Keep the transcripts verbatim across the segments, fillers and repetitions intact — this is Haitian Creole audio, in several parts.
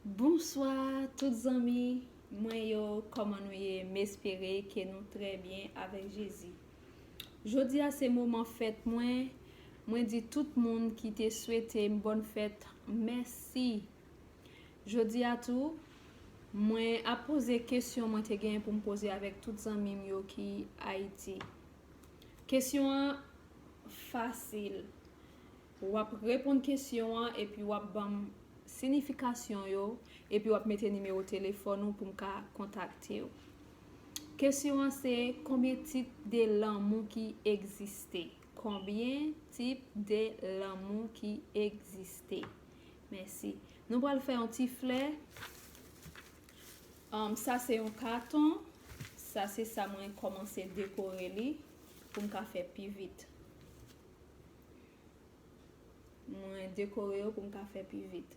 Bonswa tout zanmi mwen yo, kòman nou ye? M espere ke nou trè byen avèk Jezi. Jodi a se moman fèt mwen. Mwen di tout moun ki te swete m bòn fèt, mèsi. Jodi a tou, mwen ap poze kesyon mwen te genyen pou m poze avèk tout zanmi m yo ki Ayiti. Kesyon an fasil. W ap reponn kesyon an epi w ap ban m sinifikasyon yo, epi w ap mete nimewo telefòn ou pou m ka kontakte w. Kesyon an se, konbyen tip de lanmou ki egziste? Konbyen tip de lanmou ki egziste? Mèsi. Nou pral fè yon ti flè. Um, sa se yon katon. Sa se sa mwen kòmanse dekore li pou m ka fè pi vit. Mwen dekore yo pou m ka fè pi vit.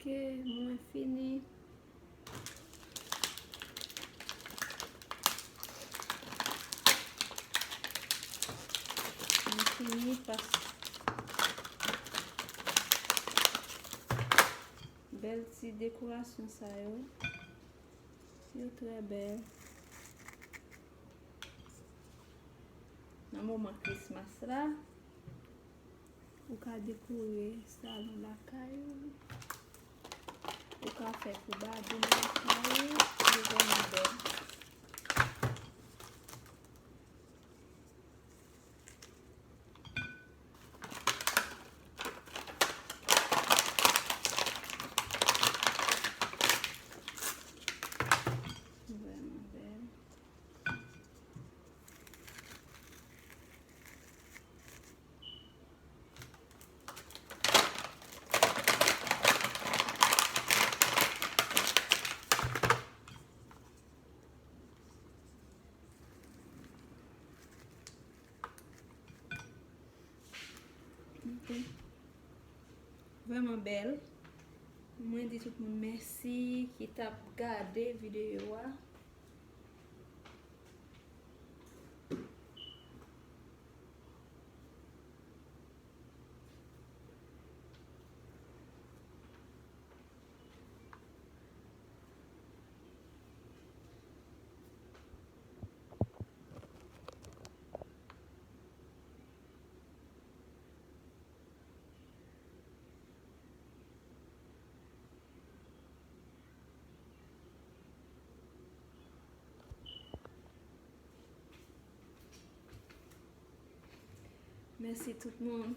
Ok, mwen fini. Mwen fini pas. Bèl ti dekorasyon sa yo. Yo trè bèl. Nan moman Christmas la, ou ka dekore salon lakay ou. Ou ka fè poubadi nan lakay ou. Li vrèman bèl. Vrèman bèl. Ok. Vrèman bèl. Mwen di tout moun mèsi ki t ap gade videyo a. Mèsi tout moun.